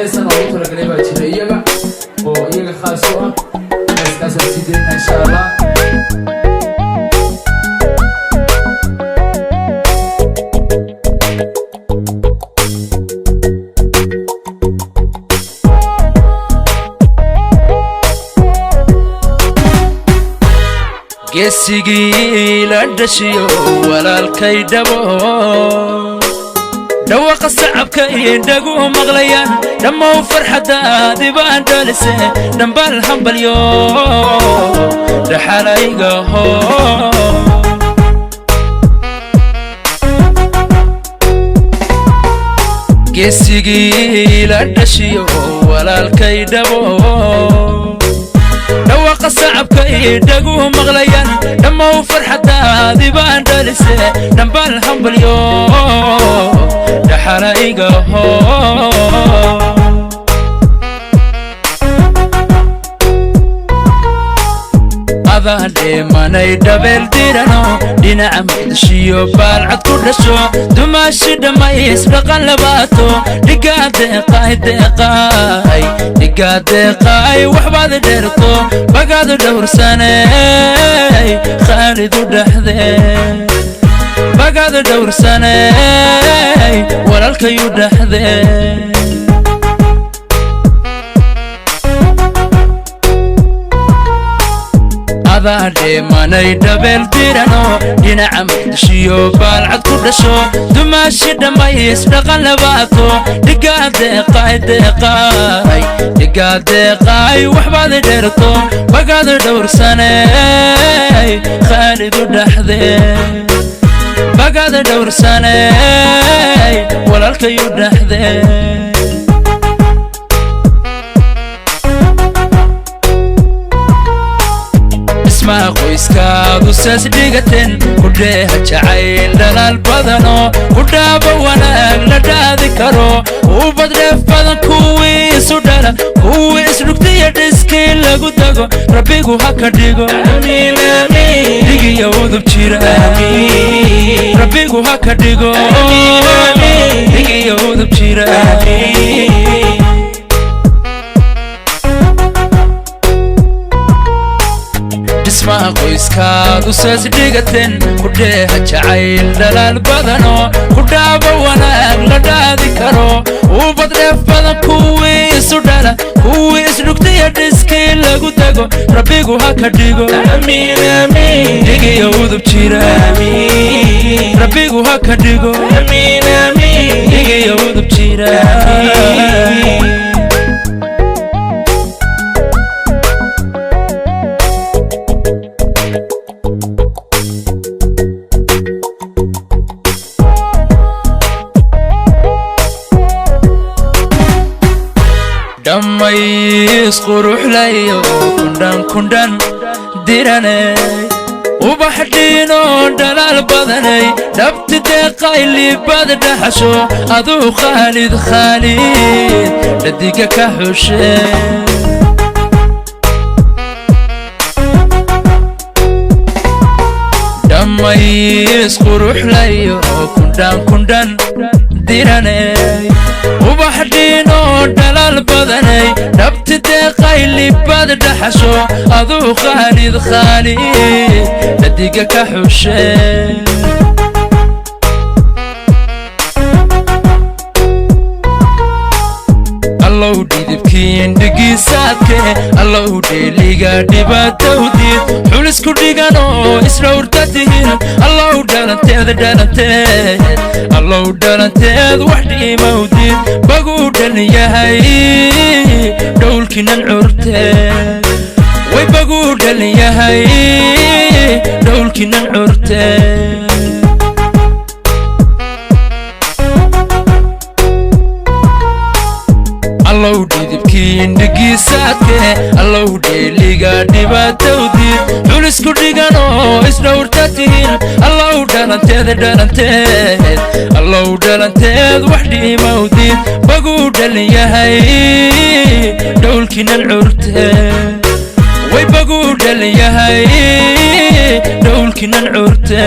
Heesan oogu talagalay baa jira iyaga oo iyaga khaas u ah. Heeskaasaan sii daynaa, insha Allah. Geesigii la dhashiyo walaalkay dhabo, dhawaqa sacabka iyo dhagu maqlayaan, dhammow farxaddaadibaan dhalise, dhambaal hambalyo dhaxalaygaho. Geesigii la dhashiyo walaalkay dhabo, dhawaqa sacabka iyo dhagu maqlayaan, dhammow farxaddaadibaan dhalise, dhambaal hambalyo dhaxalaygaho. Adaa dheemanay dhabeel dirano, dhinaca Muqdishiyo baalcad ku dhasho, dumaashi dhammays dhaqan labaato, dhigaa deeqaay deeqaay, dhigaa deeqaay, waxbaad dheerto, bagaad dhowrsanay Khaalidu dhexdee, bagaad dhowrsanay walaalkayu dhexdee. Adaa dheemanay dhabeel dirano, dhinaca Muqdishiyo baalcad ku dhasho, dumaashi dhammays dhaqan labaato, dhigaa deeqaay deeqaay, dhigaa deeqaay, waxbaad dheerto, bagaad dhowrsanay Khaalidu dhexdee, bagaad dhowrsanay walaalkayu dhexdee. Dhismaha qoyskaadu saas dhigateen, kudheeha jacayl dhalaal badano, kudhaaba wanaag la dhaadi karo, ubad dheef badan kuwii isu dhala, kuwii isdhugtiya dhiskii lagu dago, Rabbigu ha ka dhigo. Dhigiya udub jira, Rabbigu ha ka dhigo, dhigiya udub jira. Dhismaha qoyskaadu saas dhigateen, kudheeha jacayl dhalaal badano, kudhaaba wanaag la dhaadi karo, ubad dheef badan kuwii isu dhala, kuwii isdhugtiya dhiskii lagu dago, Rabbigu ha ka dhigo. Dhigiya udub jira, Rabbigu ha ka dhigo, dhigiya udub jira. Dhammays quruxlayo kundhan kundhan diranay, ubax dhiinoo dhalaal badanay, dhabti deeqay liibad dhaxasho, aduu Khaalid Khaalid dhadiga ka xushe. Dhammays quruxlayo kundhan kundhan diranay, ubax dhiinoo dhalaal badanay, dhabti deeqay libad dhaxasho, aduu Khaalid Khaalid dhadiga ka xushe. Allow dhidibkiin dhigiisaadke, allow dheeliga dhibaatowdiid, xulisku dhiganoo isdhowrta tihin, allow dhalanteed dhalanteed, allow dhalanteed wax dhiimowdiid, baguu dhalin yahay dhowlkinan curte, way baguu dhalin yahay dhowlkinan curte. Allow dhidibkiin dhigiisaadke, allow dheeliga dhibaatowdiid, xulisku dhiganoo isdhowrta tihin, allow dhalanteed dhalanteed, allow dhalanteed wax dhiimowdiid, baguu dhalin yahay dhowlkinan curte, way baguu dhalin yahay dhowlkinan curte.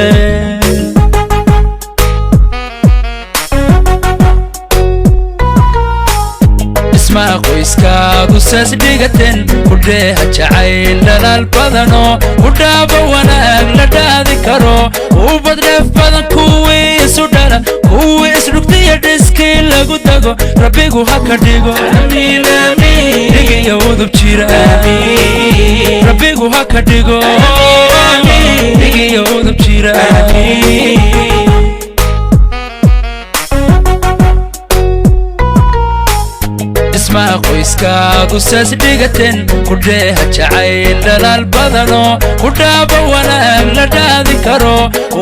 Dhismaha qoyskaadu saas dhigateen, kudheeha jacayl dhalaal badano, ku dhaaba wanaag la dhaadi karo, ubad dheef badan kuwii isu dhala, kuwii isdhugtiya dhiskii lagu dago, Rabbigu ha ka dhigo. Dhigiyo udub jira Rabbigu ha ka dhigo, dhigiyo udub jira. Dhismaha qoyskaadu saas dhigateen, kudheeha jacayl dhalaal badano, ku dhaaba wanaag la dhaadi karo,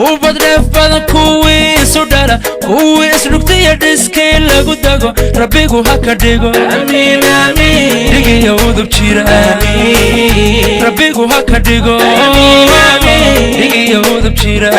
ubad dheef badan kuwii isu dhala, kuwii isdhugtiya dhiskii lagu dago, Rabbigu ha ka dhigo. Dhigiyo udub jira Rabbigu ha ka dhigo, dhigiyo udub jira.